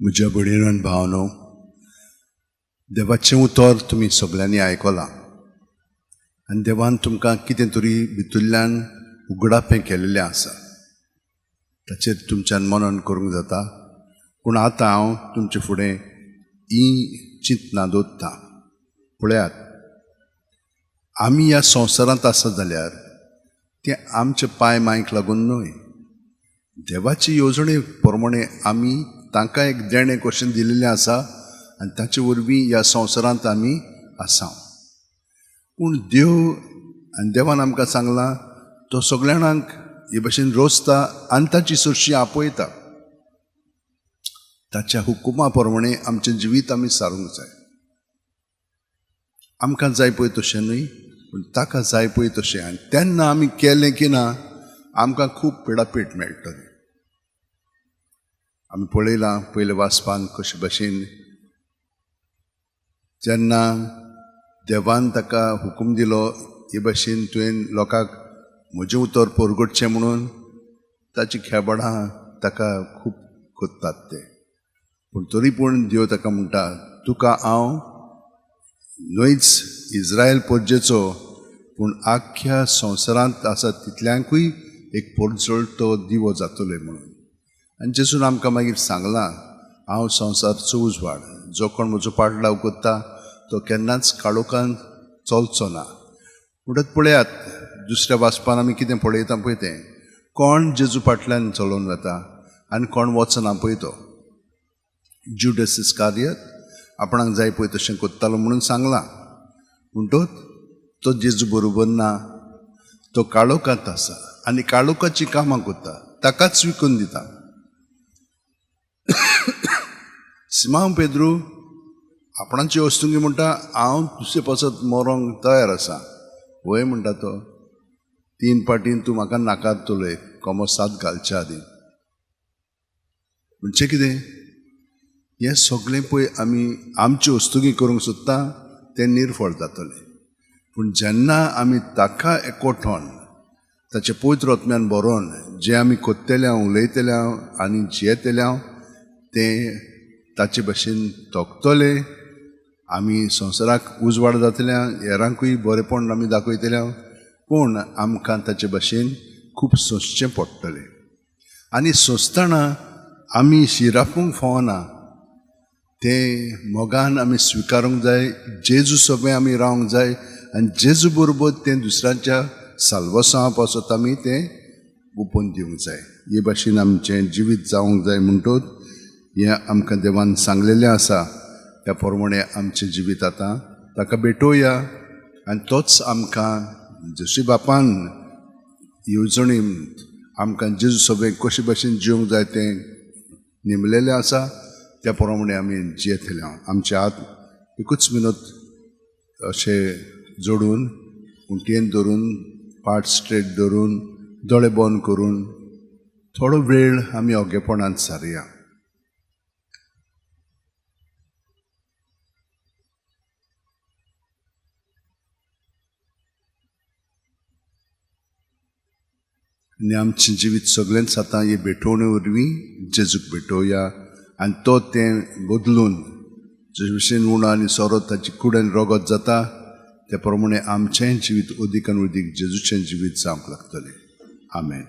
म्हज्या भयणीनो आनी भावांनो, देवाचें उतर तुमी सगल्यांनी आयकलां आनी देवान तुमकां कितें तरी भितुल्ल्यान उगडापें केलेलें आसा, ताचेर तुमच्यान मनन करूंक जाता. पूण आतां हांव तुमचे फुडें हीं चिंतनां दवरतां. पळयात, आमी ह्या संवसारांत आसा जाल्यार तें आमच्या पांय मांयक लागून न्हय, देवाची येवजणे प्रमाणे आमी तांकां एक देणें कशें दिल्लें आसा आनी ताचे वरवीं ह्या संवसारांत आमी आसा. पूण देव आनी देवान आमकां सांगलां, तो सगळ्या जाणांक हे भशेन रोसता आनी ताची सरशी आपयता. ताच्या हुकुमा प्रमाणे आमचें जिवीत आमी सारूंक जाय. आमकां जाय पळय तशें न्हय, पूण ताका जाय पळय तशें. आनी तेन्ना आमी केलें की ना, आमकां खूब पिडापीड मेळटली. आमी पळयलां पयल्या वाचपान कशे भशेन जेन्ना देवान ताका हुकूम दिलो हे भशेन तुवें लोकांक म्हजें उतर परगटचें म्हणून, ताची खेबडां ताका खूब कोत्तात ते. पूण तरी पूण देव ताका म्हणटा, तुका हांव न्हयच इस्रायल परजेचो, पूण आख्ख्या संवसारांत आसा तितल्यांकूय एक परजळटो दिवो जातलो म्हणून. आनी जेजून आमकां मागीर सांगलां, हांव संवसारचो उजवाड, जो कोण म्हजो पाडलाव करता तो केन्नाच काळोखान चलचो ना. म्हणटच पळयात, दुसऱ्या वाचपान आमी कितें पळयता पळय तें, कोण जेजू फाटल्यान चलोवन वता आनी कोण वचना पळय तो. जुडस इस्कारियत आपणाक जाय पळय तशें कोत्तालो म्हणून सांगलां. म्हणटच तो जेजू बरोबर ना, तो काळोखांत आसा आनी काळोखाचीं कामां करता, ताकाच विकून दिता. सिमांव पेद्रू आपणाची वस्तुंगी म्हणटा, हांव दुसरे पासत मरोंक तयार आसा. वय म्हणटा तो, 3 पाटीन तूं म्हाका नाकारतलोय कोमो सात घालच्या आदीं. म्हणचे कितें, हें सगळें पळय आमी आमची वस्तुगी करूंक सोदता तें निर्फळ जातलें. पूण जेन्ना आमी ताका एकवटोन ताचे पवित्र आत्म्यान बरोवन जें आमी कोत्तेल्या, उलयतल्या आनी जियेतल्या तें ताचे भशेन तोखतले. आमी संवसाराक उजवाड जातल्या, हेरांकूय बरेपण आमी दाखयतल्या. पूण आमकां ताचे भशेन खूब सोंसचें पडटलें. आनी सोंसतना आमी शिरापूंक फावना, तें मोगान आमी स्विकारूंक जाय. जेजू सोबें आमी रावंक जाय आनी जेजू बरोबर तें दुसऱ्यांच्या साल्वसांवा पासत आमी तें ओपून दिवंक जाय. हे भाशेन आमचें जिवीत जावंक जाय. म्हणटच हें आमकां देवान सांगलेलें आसा, त्या प्रमाणे आमचें जिवीत आतां ताका भेटोवया. आनी तोच आमकां जशी बापान येवजणी आमकां जेजू सोबें कशे भाशेन जिवंक जाय तें नेमलेलें आसा, त्या प्रमाणे आमी जियेतले. आमचे हात एकूच मिनत अशे जोडून उंटयेन धरून, पाट स्ट्रेट धरून, दोळे बंद करून थोडो वेळ आमी ओगेपणान सारया. आनी आमचें जिवीत सगळेंच आतां हे भेटवणे वरवीं जेजूक भेटोवया. आनी तो तें बदलून जशे भशेन उणो आनी सोरो ताची कुडेन रगत जाता, त्या प्रमाणे आमचेंय जिवीत अदीक आनी अदीक जेजूचें जिवीत जावंक लागतलें. आमेन.